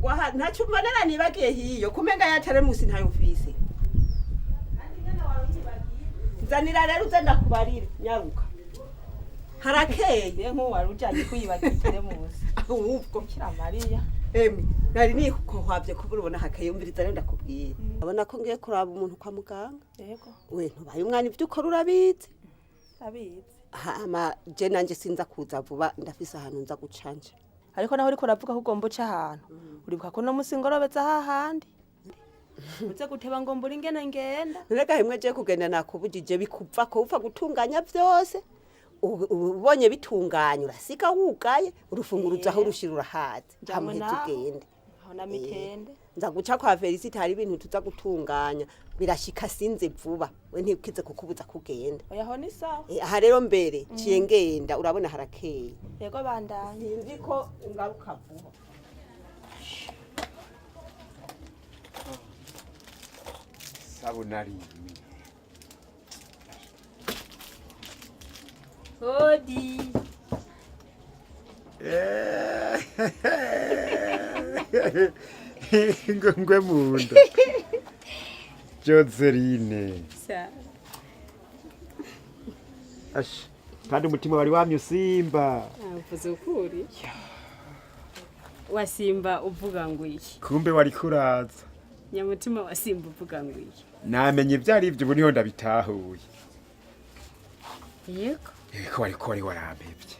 Waha ntacyo mbonera nibagiye hiyo kumenga ya teremusi ntayo mfise. Nzanira rero uze ndakubarire nyaruka. Harakeye. Mbe nk'uwari ujanye kwiyibagira iteremusi. Ahubwo Bikira Mariya. Emi nari nikohwavye kubura ubona hakeye, umviriza rero ndakubwira. Abona ko ngiye kuraba umuntu kwa muganga. Yego. We ntubaye umwana, ivyo ukora urabizi. Abizi. Hama je nanje sinza kuza vuba, ndafise ahantu nza gucanja. Ariko naho uriko uravuga ko ugomba uca ahantu, uribuka ko uno musi ngorobeza hahandi uze guteba ngo mbure ingene ngenda. Rega hemwe je kugenda nakubujije bikuva ko upfa gutunganya vyose. Ubonye bitunganye urasiga wugaye urufunguruzo aho urushira urahaze. Njamwe hamuheze naho. Ugende. Aho na mitende. Nza guca kwa Felicite, hari ibintu tuza gutunganya birashika sinze vuba, we ntikize kukubuza kugenda. Oya, aho ni sawa. Aha rero mbere ciye ngenda, urabona harakeye. Yego, bandanye. Sinzi ko ngaruka vuba. Sabuna rimwe. Hodi. Ngo ngwe munda Joseline. Sa. Ash, kandi umutima wari wamye usimba. Uvuze ukuri. Wasimba uvuga ngo iki? Kumbe wari kuraza. Nyamutima wasimba uvuga ngo iki? Namenye ibyo ari byo, ubu niho ndabitahuye. Yego. Ko wari ko wari warampevye.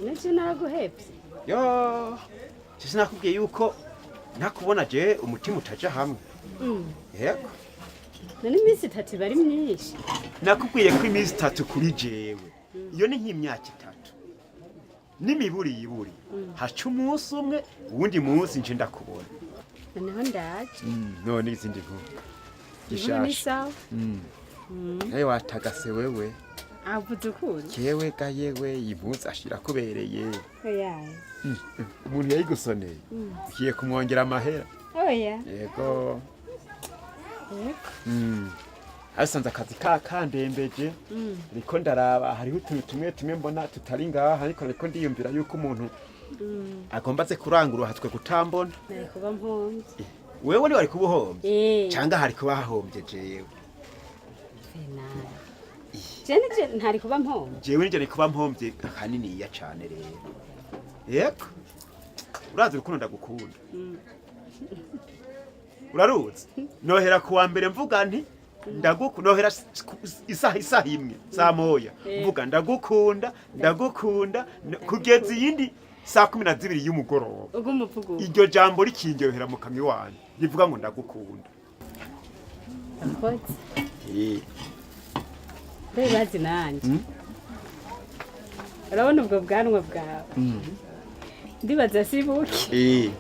Nacyo naraguhebye. Yo, sinakubwiye yuko ntakubona je umutima utaja hamwe? Yego. None iminsi 3 bari myinshi. Nakubwiye ko iminsi 3 kuri jewe iyo ni nk'imyaka 3 n'imiburi yiburi, haca umunsi umwe uwundi munsi nje ndakubona. Noneho ndaje. None izindi nkuru? Inkuru ni Gishasha. sawa. Nawe watagase wewe. Avuze ukuri. Jewe ga yewe, iyi mpuzu ashira kubereye. Oya. Umuntu yayigusoneye ugiye kumwongera amahera. Oya. Yego. Yego. Asanze akazi ka kandembeje, ariko ndaraba hariho utuntu tumwe tumwe mbona tutari ngaha, ariko ndiyumvira yuko umuntu agomba aze kurangura hatwe kutambona. Nari kuba mpombye. Wewe ni wari kuba uhombye? Eh. Cyangwa hari kuba hahombye jewe? Fena. Je nije ntari kuba mpombye. Jewe nije kuba mpombye haniniya cane rero. Yego, urazi urukundo ndagukunda, uraruzi nohera kuwa mbere mvuga nti ndagukunda, nohera isaha 1 saa 1 mvuga ndagukunda ndagukunda kugeza iyindi saa 12 y'umugoroba. Uguma uvuga uko. Iryo jambo rikinjohera mu kanwa iwanjye rivuga ngo ndagukunda. Urakoze. Mbe bazi nanje. Urabona ubwo bwanwa bwawe. Ndibaza si buke.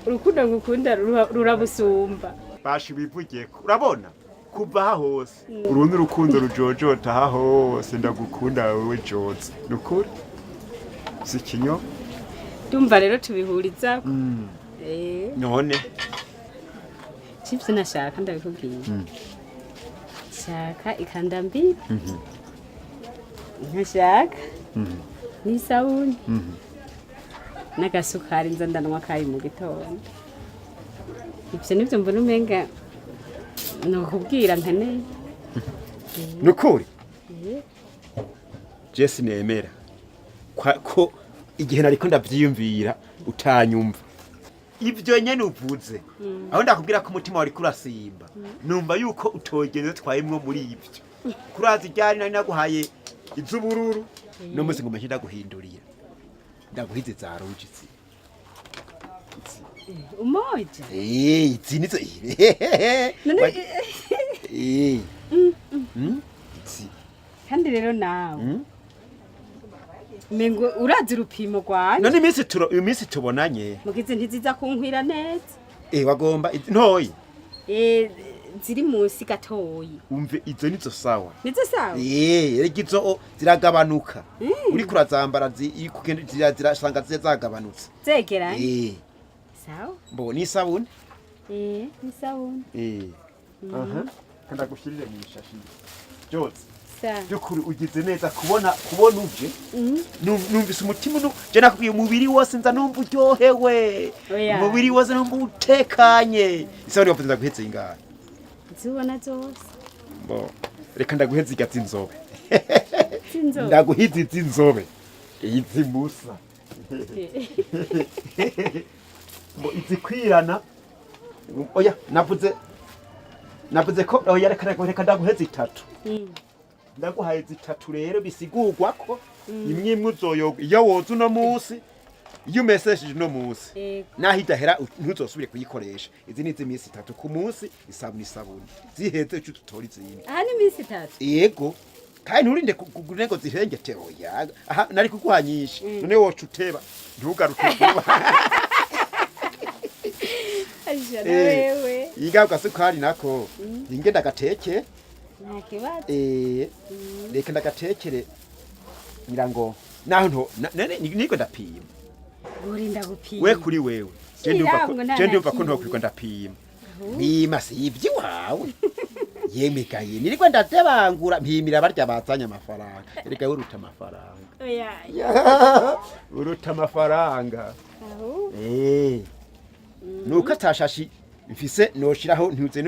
Urukundo ngukunda rurabusumba. Basha ubivugeko, urabona kuva aha hose urundi urukundo rujojota aha hose ndagukunda wewe Jose, nukuri si ikinyoma. Ndumva rero tubihurizako. None Chips nashaka ndabikubwiye. Shaka ikandambiri. Nkashaka. N'isabuni. N'agasukari nza ndanywa kayi mu gitondo. Ivyo nivyo mbona umenga nokubwira nkeneye. Nukuri je sinemera ko igihe nariko ndavyiyumvira utanyumva ivyo nyene uvuze, aho ndakubwira ko umutima wari kurasimba, numva yuko utogenze twayimwo muri ivyo kurazi ryari nari naguhaye iz'ubururu, no musi ngoma ndaguhindurira ndaguhize za rouge izi. Umoja. Izi nizo. None Izi. Kandi rero nawe. Mengo urazi urupimo rwanje. None iminsi tubonanye. Mugize ntiziza kunkwira neza. Wagomba ntoyi? Ziri munsi gatoyi. Umve, izo nizo sawa. Nizo sawa? Erega izo ziragabanuka. Uriko urazambara kugenda zirasanga zagabanutse. Zegeranye. Sawa. Mbo n'isabune? N'isabune. Aha. Kanda gushirire mu ishashi. Jose. Byukuri ugize neza kubona uje. Numvise umutima uno je nakubwiye umubiri wose nza numva uryohewe. Oya. Umubiri wose numva utekanye. Isabune wavuze ndaguhetse ingahe? Zubona zose. Bo, reka ndaguheze igazi inzobe. Zinzobe. Ndaguhize izi inzobe. Izi musa. Bo izikwirana. Oya, navuze ko oya, reka ndaguheze itatu. Ndaguhaye zitatu rero bisigurwa ko imwe imwe uzoyoga iyo woza uno munsi, iyo umesesheje uno munsi. Yego. Naho idahera ntuzosubire kuyikoresha. Izi ni iz'iminsi 3 ku munsi, isabuni ziheze uce utora izindi. Aha ni iminsi 3. Yego, kandi nturinde kugura ngo zihengete. Oya, aha nari kuguha nyinshi, none woca uteba ntugaruke vuba. Aja na wewe. Yiga gasukari nako inge ndagateke. Nta kibazo. Reka ndagatekere, ngira ngo naho nto none niko ndapima. Urinda gupima. We kuri wewe je ndumva ko Shiramwe nta je ndumva ko na kimwe. ntokwirwa ndapima mpima si iby'iwawe yemekaye nirirwa ndadebangura mpimira barya bazanye amafaranga. Erega we uruta amafaranga. Oya. Uruta amafaranga. Aho. Nuko atashashi mfise noshiraho ntuze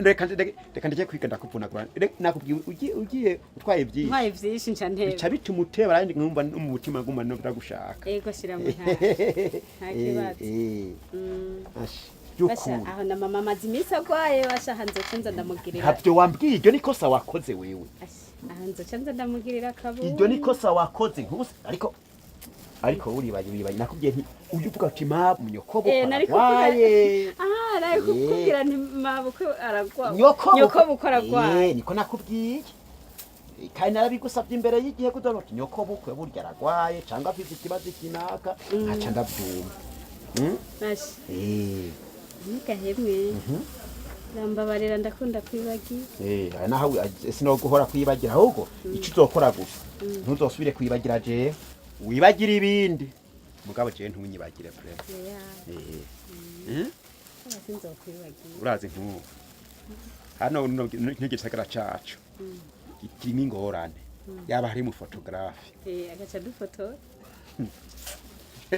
reka ndeke kwiga ndakuvunagura. Nakubwiye ugiye utwaye byinshi. Ntwaye vyinshi nca ntebe. Bica bituma uteba arandi nkumva no mu mutima nguma no ndagushaka. Ego shira mu nta. Nta kibazo. Ashi, Basha byukuri. aho na mama amaze iminsi agwaye, basha hanze nza ndamugirira. Ntabyo wambwiye, iryo ni kosa wakoze wewe. Asha, aho nzoca nza ndamugirira akabu. Iryo ni kosa wakoze nkusi, ariko uribaye nakubwiye nti ujye uvuga uti ma nyoko Nari kuvuga- aragwaye. Ah, nari kukubwira nti mabukwe aragwa. Nyoko Nyoko bukwe aragwaye. Niko nakubwiye. Kandi narabigusabye imbere y'igihe kugira uti nyoko bukwe burya aragwaye cyangwa afite ikibazo kinaka, nkaca ndabyumva. Basha. Ntigahemwe. Rambabarira ndakunda kwibagira. Aya naho sinoguhora kwibagira, ahubwo icyo uzokora gusa ntuzosubire kwibagira jewe, wibagira ibindi mugabo jewe ntunyibagire vraiment. Oya. Sinzokwibagira. Urazi nk'ubu hano nk'igisagara cacu kirimo ingorane, yaba hari mu photographe. Agaca dufotora.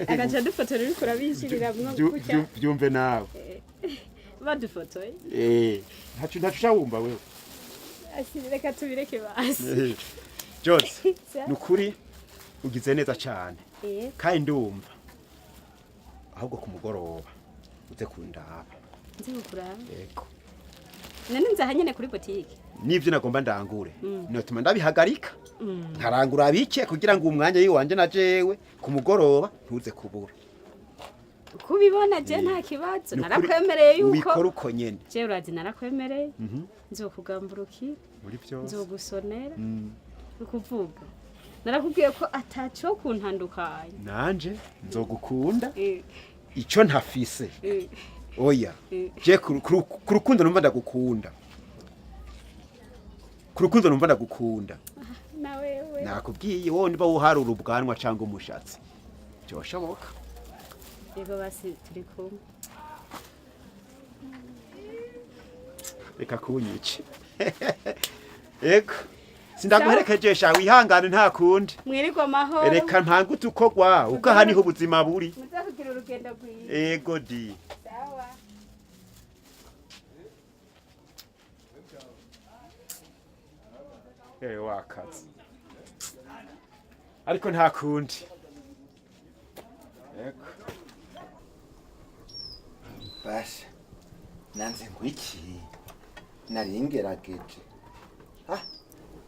Agaca dufotora uriko urabinjiriramwo gutya. Vyumve nawe. Badufotoye. Ntaco uca wumva wewe. Asi, reka tubireke basi. Jose, nukuri ugize neza cane. Kandi ndumva ahubwo ku mugoroba uze kundaba. Nzi kukuraba. Yego. None nzaha nyene kuri botike. N'ivyo nagomba ndangure notuma ndabihagarika nkarangura bike kugira ngo umwanya yiwanje na jewe ku mugoroba ntuze kubura. Kubibona je nta kibazo. Nukuri Narakwemereye yuko ubikora uko nyene. Je urazi narakwemereye. Nzokugamburukira, muri byose nzogusonera. Ukuvuga. Narakubwiye ko ataco kuntandukanya. Nanje nzogukunda ico ntafise. Oya. Je ku rukundo numva ndagukunda, ku rukundo numva ndagukunda. Na wewe. Nakubwiye wowe niba wuharura ubwanwa cyangwa umushatsi byoshoboka. Yego basi turi kumwe. Reka kunyice. Ego sindaguherekejesha, wihangane nta kundi. Mwirirwa amahoro. Reka ntange utukogwa uko aha niho ubuzima buri. Muze kugira urugendo rwiza. Ego di. Sawa. Wakazi ariko nta kundi. Ego. Basha nanze ngwiki naringerageje. Ah,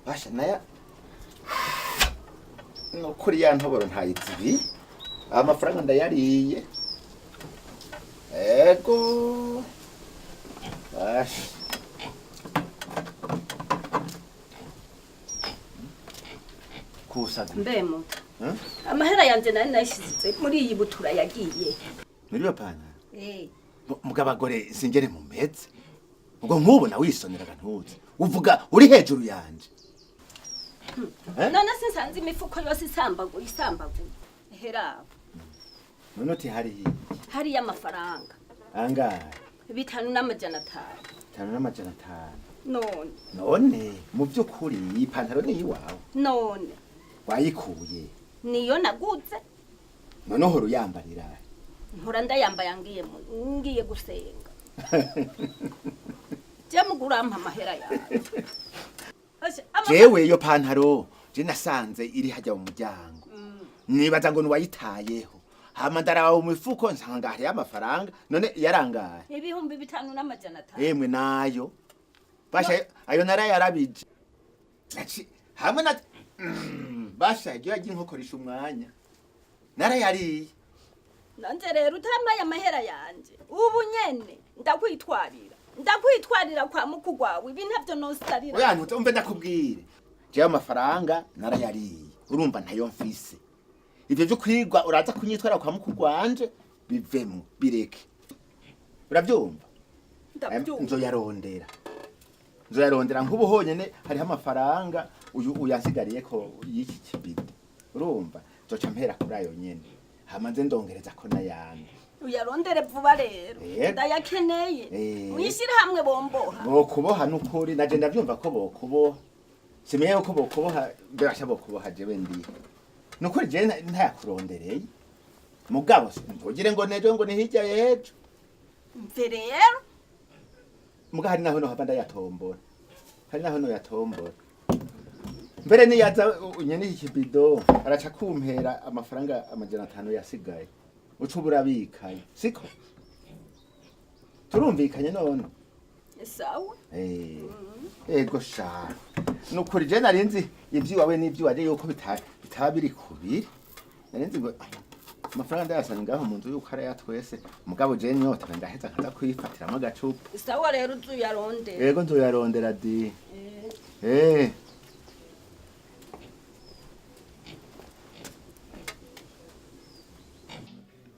basha naya nukuri ya ntoboro ntayizibi, amafaranga ndayariye. Ego basha kusa. Mbe muto, amahera yanje nari nayishize muri iyi butura yagiye. Muri iyo pantaro mugabagore singere mu meze ubwo nkubona wisoneraga ntuzi uvuga uri hejuru yanje. None sinsanze imifuko yose isambaguye isambaguye hera. None uti hari hirya hariyo amafaranga. Angahe? 5,500. 5,500. None. None mu by'ukuri iyi pantaro ni iwawe? None. Wayikuye? Niyo naguze. None uhora uyambarira? Mpora ndayambaye ngiye gusenga. Je mugurampa amahera yawe. Jewe iyo pantaro je nasanze iri hajya mu muryango, nibaza ngo niwayitayeho, hama ndaraba mu mifuko nsanga hariyo amafaranga. None yarangaye? 5500. Emwe nayo basha ayo narayarabije. Hamwe na basha iryo yagiye inkokorisha umwanya narayariye. Nanje rero utamaye amahera yanje ubu nyene ndakwitwarira kwa mukuru wawe, ibi ntavyo nosarira. Oya ntuze, umve ndakubwire, jewe amafaranga narayariye, urumva ntayo mfise. Ivyo vyo kwigwa uraza kunyitwara kwa mukuru wanje bivemwo, bireke, uravyumva? Ndavyumva. Nzoyarondera nk'ubu honyene hariho amafaranga uyu uyansigariye ko y'iki kibido, urumva nzoca mpera kuri ayo nyene, hama nze ndongereza ko n'ayandi. Uyarondere vuba rero. Yego. Ndayakeneye. Mwishire hamwe bomboha. Bokuboha n'ukuri naje ndavyumva ko bokuboha, simenye yuko bokuboha mbebasha bokuboha. Jewe ndihe nukuri jewe ntayakurondereye, mugabo ntugire ngo nejo ngo ni hirya y'ejo. Mve rero. Muga hari naho nohava ndayatombora, hari naho noyatombora mbere niyaza nyene iki kibido araca kumpera amafaranga 500 yasigaye, uca uba urabikaye, siko turumvikanye none? Sawa. Ego sha, nukuri je nari nzi ivy'iwawe n'ivy'iwaje yuko bitaba biri kubiri. Nari nzi ngo amafaranga ndayasanga ngaho mu nzu yuko araya twese, mugabo je nyota ndaheza nkaza kwifatiramo agacupa. Sawa rero, uzuyarondere. Ego, nzoyarondera di.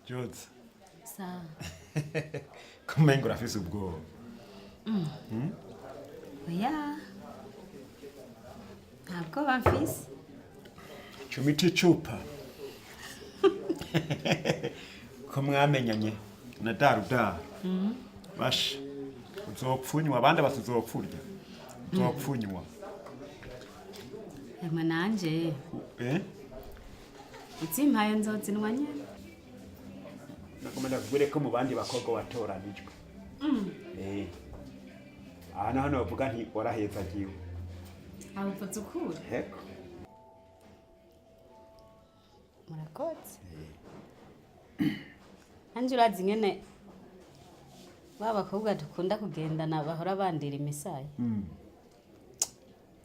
Jose. Sawa. Kumenga urafise ubwoba. Oya, ntabwo bamfise. Cumita icupa. Ko mwamenyanye na darudaru. Basha. Uzopfunywa abandi basuzopfurya. Uzopfunywa. Emwe nanje Eh? utsimpaye nzozinwa nyene. Nagomba ndakubwire ko mu bandi bakobwa watoranijwe. Aha naho novuga nti warahezagiwe. Aho uvuze ukuri. Heko. Murakoze. Nanje urazi ingene ba bakobwa dukunda kugendana bahora bandira imisaya.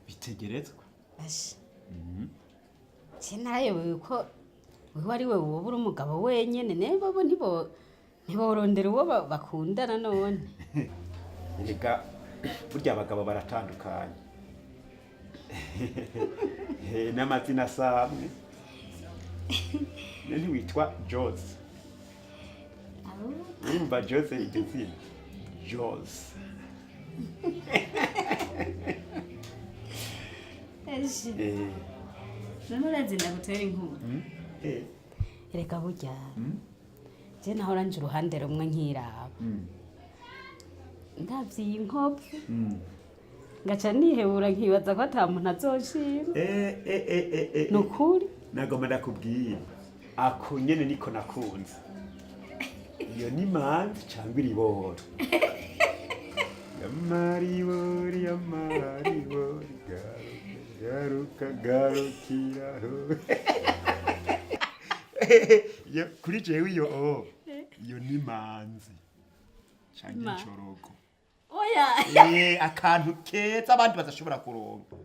Bitegerezwa. Asha. Je narayobewe ko wewe ari we woba uri umugabo wenyene, niba bo ntiborondera uwo bakundana none. Erega burya abagabo baratandukanye. N'amazina asamwe. None witwa Jose. Urumva Jose iryo zina? Jose. Asha. None urazi ndagutera inkuru. Erega burya je nahora nje uruhande rumwe nkiraba. Ndavye iyi nkovu ngaca nihebura nkibaza ko ata muntu azoshima. Ni ukuri. Nagomba ndakubwiye. Ako nyene niko nakunze. Iyo ni manzi cyangwa iriboro. Yamaribori, yamaribori, garuka, garuka, garukiraho. Kuri jewe iyo o iyo ni manzi cyangwa incorogo. Oya. Akantu keza abandi badashobora kuronka.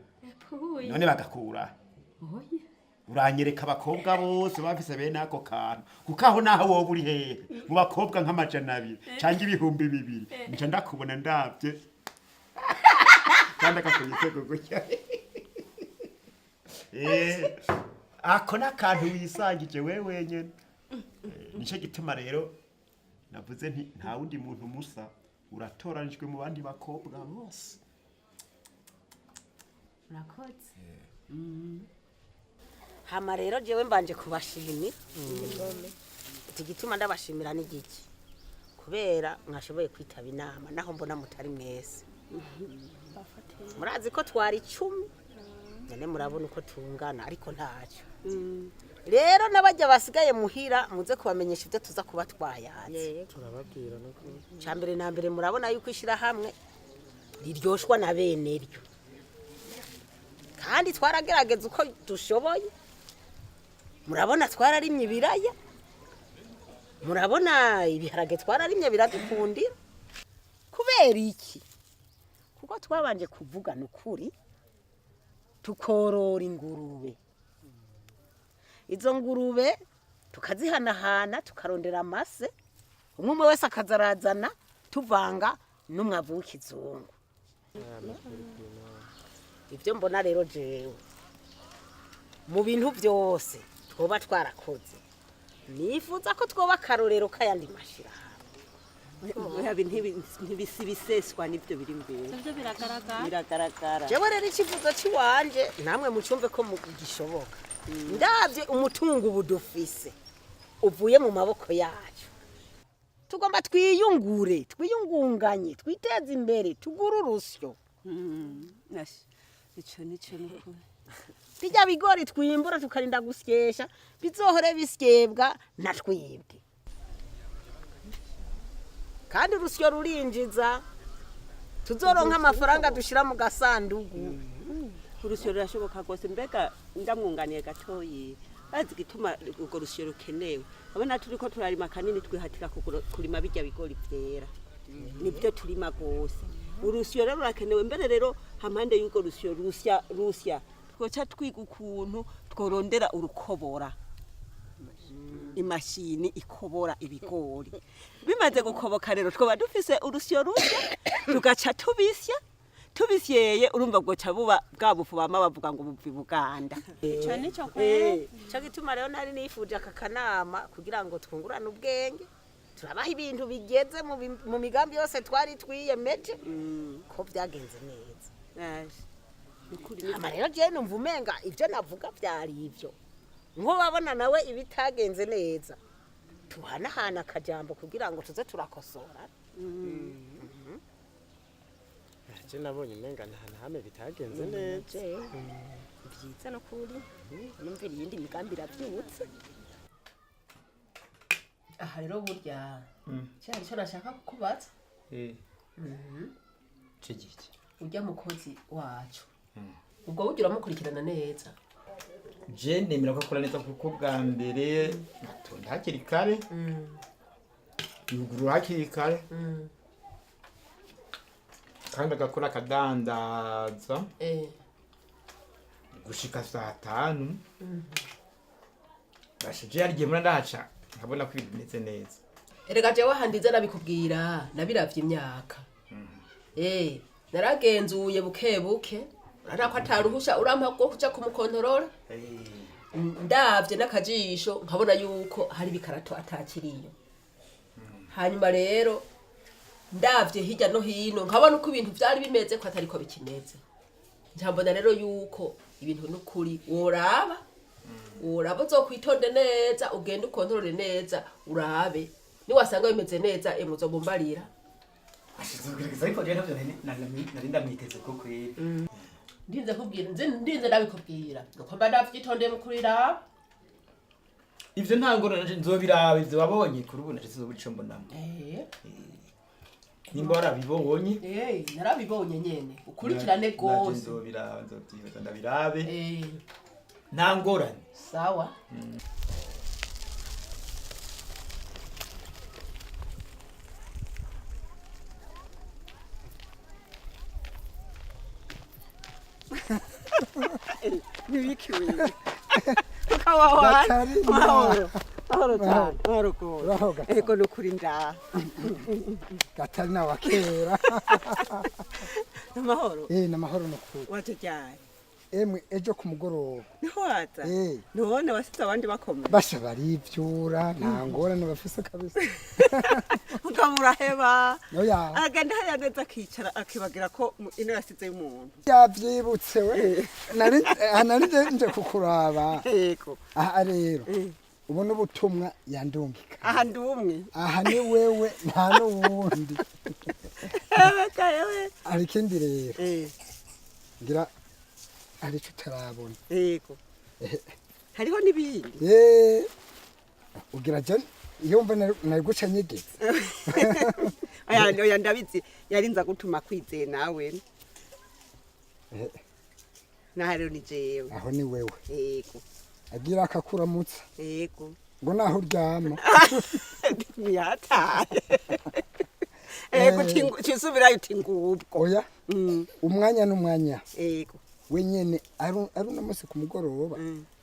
None bagakura. Oya. Uranyereka abakobwa bose bafise bene ako kantu, kuko aho naho woba uri hehe mu bakobwa nk'200 canke 2000, nca ndakubona ndavye kandi akakubisego gutya. Ako n'akantu wisangije we wenyene. Nico gituma rero navuze nti nta wundi muntu musa, uratoranijwe mu bandi bakobwa bose. Murakoze. Hama rero jewe mbanje kubashimira. Iki gituma ndabashimira ni giki? Kubera mwashoboye kwitaba inama naho mbona mutari mwese. Murazi ko twari 10, none murabona uko tungana, ariko ntacyo. Rero n'abajya basigaye muhira, muze kubamenyesha ibyo tuza kuba twayanze. Turababwira no Cya mbere na mbere, murabona yuko ishyirahamwe riryoshwa na bene ryo, kandi twaragerageza uko dushoboye. Murabona twararimye ibiraya, murabona ibiharage twararimye biradukundira. Kubera iki? Kuko twabanje kuvugana ukuri, tukorora ingurube. Izo ngurube tukazihanahana, tukarondera amase, umwe umwe wese akazarazana, tuvanga n'umwavu w'ikizungu. Ibyo mbona rero jewe, mu bintu byose twoba twarakoze, nifuza ko twoba akarorero k'ayandi mashirahamwe. Ntibisi biseswa nibyo biri imbere. Ivyo biragaragara. Biragaragara. Jewe rero icyifuzo cy'iwanje, namwe mucyumve ko gishoboka, ndabye umutungo ubu dufise uvuye mu maboko yacu, tugomba twiyungure, twiyungunganye, twiteze imbere, tugure urusyo. Ico nico nukuri. Bijya bigori twimbura tukarinda gusyesha, bizohore bisyebwa na twibwe, kandi urusyo rurinjiza, tuzoronka amafaranga dushira mu gasandugu. Urusyo rurashoboka rwose. Mbega ndamwunganiye gatoyi, bazi igituma urwo rusyo rukenewe? Abona turiko turarima kanini, twihatira kurima bijya bigori vyera, nibyo turima rwose. Urusyo rero rurakenewe. Mbere rero, hampande y'urwo rusyo rusya rusya, twoca twiga ukuntu tworondera urukobora, imashini ikobora ibigori. Bimaze gukoboka rero, twaba dufise urusyo rusya, tugaca tubisya. Tubisyeye, urumva bwoca buba bwa bufu bama bavuga ngo buva i Buganda. Ico nico kweri. Cyo gituma rero nari nifuje aka kanama kugira ngo twungurane ubwenge, turabaha ibintu bigeze mu migambi yose twari twiyemeje ko byagenze neza. Hama rero jewe numva umenga ibyo navuga byari ibyo. Nko babona nawe ibitagenze neza, tuhanahana akajambo kugira ngo tuze turakosora. Je nabonye umenga nta na hamwe bitagenze neza. Byiza no kuri numvira iyindi migambi irabyutse. Aha rero burya cyari cyo nashaka kukubaza. Ico giki? Urya mukozi wacu, ubwo burya uramukurikirana neza? Je nemera ko akora neza, kuko bwa mbere atonda hakiri kare, yugurura hakiri kare, kandi agakora akadandaza gushika saa 5. Basha, je hari igihe mura ndahaca nkabona ko ibintu bimeze neza. Erega jewe handize nabikubwira, nabiravye imyaka, naragenzuye buke buke. Urabona ko ataruhusha urampa rwo kuja kumukontorora. Ndavye n'akajisho nkabona yuko hari ibikarato atakiriyo. Hanyuma rero ndavye hirya no hino, nkabona uko ibintu vyari bimeze ko atariko bikimeze. Nkabona rero yuko ibintu n'ukuri woraba, woraba uzokwitonde neza, ugende ukontorore neza, urabe niwasanga bimeze neza, emwe uzobumbarira. Ashizogerageza, ariko je ntavyo nari ndamwiteze ko kweri. Ndinze kubwira, ndinze ndabikubwira nuko mba ndavyitondeye mu kuriraba. Ivyo nta ngorane, nanje nzobiraba ivyo wabonye. Kuri ubu naje sinzobura ico mbonamo. Nimba warabibonye. Narabibonye nyene, ukurikirane Naje gose. nzobiraba, nzovyibaza ndabirabe. Nta ngorane. Sawa. Ntibikiwe ukawawana. Gatarina. Mahoro, mahoro cyane, mahoro rwose. Uraho, Gatarina. Ego, ni ukuri ndaha. Gatarina wa kera. Amahoro? Namahoro nukuri. Waje ryari? Emwe, ejo ku mugoroba. Niho waza? Eh. None wasize abandi bakomeye? Basha, barivyura, nta ngorane bafise kabisa. Mugabo uraheba. Oya. Aragenda hariya neza akicara, akibagira ko ino yasize y'umuntu. Yavyibutse we. Nari nje kukuraba. Yego. Aha rero ubona ubutumwa yandungika. Aha ndi umwe. Aha ni wewe, nta n'uwundi. Ewe. Hari ikindi rero. Ngira hari icyo utarabona. Yego, hariho n'ibindi. Ye, ugira je iyo mva nari guca nyegetse. Oya, oya, ndabizi, yarinza gutuma kwizeye nawe. Naho rero ni jewe. Aho ni wewe. Yego. Agira akakuramutsa. Yego. Ngo naho uryama. Ntiyataye. Yego, cisubirayo uti ngubwo. Oya, umwanya n'umwanya. Yego. Wenyene ari uno munsi ku mugoroba,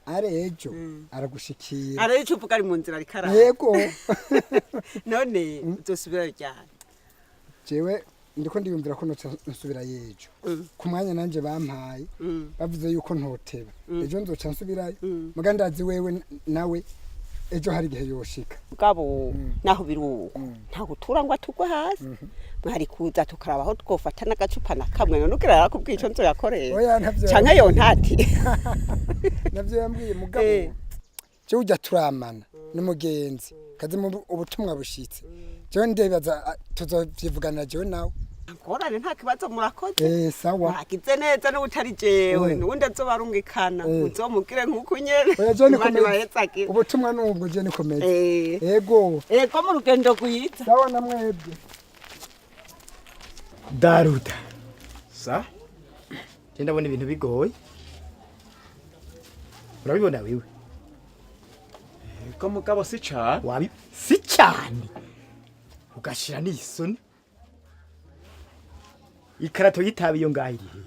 ari ejo aragushikira. Ara ico uvuga ari mu nzira ariko araza. Yego. None uzosubirayo ryari? Jewe ndiko ndiyumvira ko noca nsubira yejo ku mwanya nanje bampaye. Bavuze yuko ntoteba. Ejo nzoca nsubirayo, muga ndazi wewe nawe ejo hari igihe yoshika. Mugabo naho biri uko, ntago utura ngo atugwe hasi. Mwari kuza tukaraba aho twofata n'agacupa na kamwe. None ugira yarakubwiye ico nzoyakoresha? Oya, ntavyo. Canke yo ntati? Navyo yambwiye, mugabo jewe ujya turamana n'umugenzi kazi mu ubutumwa bushitse, jewe ndibaza tuzovyivugana jewe nawe. Ngorane, nta kibazo, murakoze. Eh, sawa. Mwagize neza n'utari jewe nuwundi azobarungikana, uzomubwire nk'uko nyene. Oya, jewe Imana nikomeze. ibahezagire. Ubutumwa nubwo, jewe nikomeze. Eh. Yego. Ego, mu rugendo rwiza. Sawa na mwebwe. Daruda. Sa. Je ndabona ibintu bigoye, urabibona wewe? Ko mugabo si cane. Wabi si cyane, ugashira n'isoni. Ikarato y'itabi iyo ngaho iri hehe?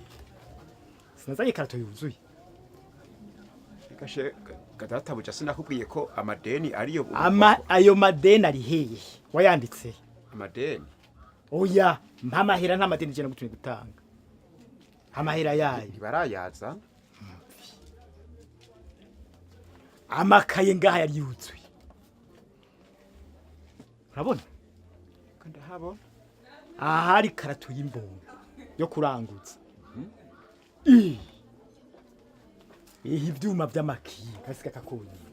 Sinazanye ikarato yuzuye. Gashe gadatabuja, sinakubwiye ko amadeni ariyo? Ama ayo madeni ari hehe? Wayanditse? Amadeni? Oya, mpa amahera. Nta madeni je nagutumye gutanga amahera yayo. Ntibarayaza. Amakaye ngaha yari yuzuye, urabona? Ko ndahabona. Ahari karato y'imbongo yo kuranguza. Ih! Ihi ivyuma vy'amakinga kasika kakonyene.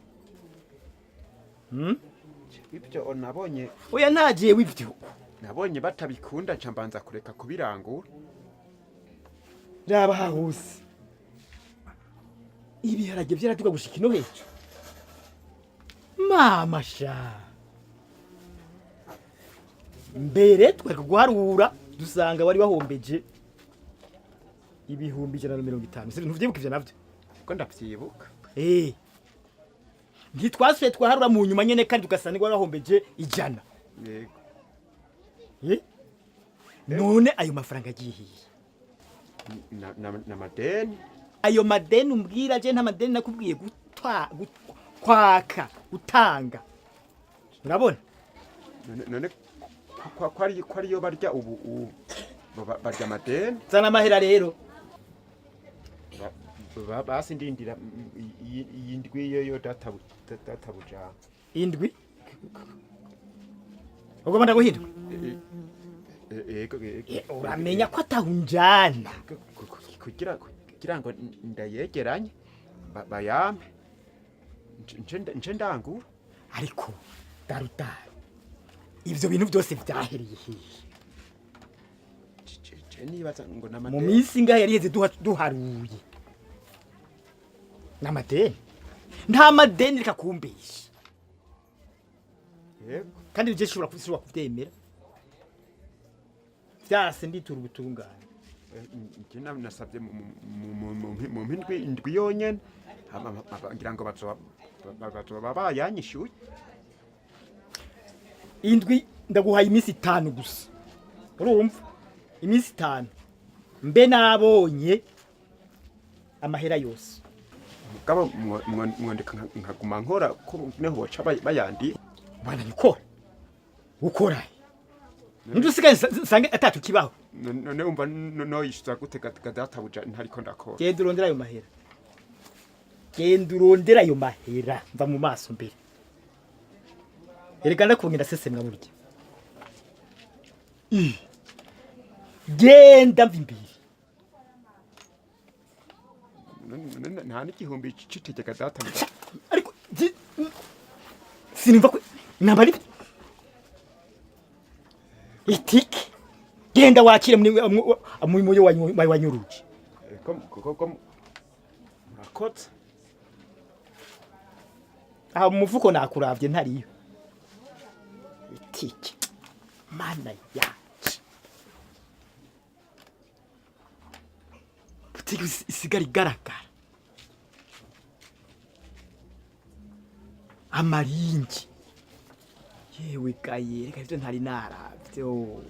Ibyo nabonye. Oya, nta jewe ivyo. Nabonye batabikunda, nca mbanza kureka kubirangura. Raba hahose, ibiharage vyaraduga gushika ino hejuru. Mama sha, mbere twereka guharura dusanga wari wahombeje 150,000. Ntuvyibuka ivyo navyo? Ko ndavyibuka. Eh, ntitwasuye twaharura mu nyuma nyene kandi tugasanga wari wahombeje 100. Yego. Eh? None ayo mafaranga agiye hehe? Na madeni. Ayo madeni umbwira, je nta madeni nakubwiye kwaka gutanga, urabona? None ko ariyo barya ubu barya amadeni. Zana amahera rero. Basi ndindira iyi ndwi yo databuja. Indwi? Ugomba ndaguhindwa? Yego, yego. Uramenya ko atahunjana. Kugira ngo ndayegeranye bayampe nce ndangura. Ariko darudaro, ivyo bintu byose vyahereye hehe? Je nibaza ngo Mu n'amadeni. minsi ingahe yari iheze duharuye n'amadeni? Nta madeni, reka kumbesha. Yego. Kandi je shobora kuvyemera vyase, nditura ubutungane. Nje nasabye mu mpindwi indwi yonyene. Ngira ngo bazoba bayanyishuye. Indwi? Ndaguhaye iminsi 5 gusa, urumva? Iminsi 5 mbe nabonye amahera yose. Mugabo mwondeka nkaguma nkora ko niho boca bayandi. Bwana, nikora ukora ntudusigaye nsange atatu kibaho. None umva noyishuza gute databuja ntariko ndakora? Genda urondera ayo mahera, genda urondera ayo mahera. Mva mu maso mbere. Erega ndakubonye ndasesemwa burya. Ih. Genda, mva imbere. None nta n'igihumbi c'itegeka databuja? Ariko sinumva ko namba ari itike. Genda wakire muri muyo wanyuruje. Ko murakotse. Aho mu mufuko nakuravye ntariyo. Itike. Mana yacu. Butike isigara igaragara. Amaringi. Yewe gaye, reka ivyo ntari naravye. Oh.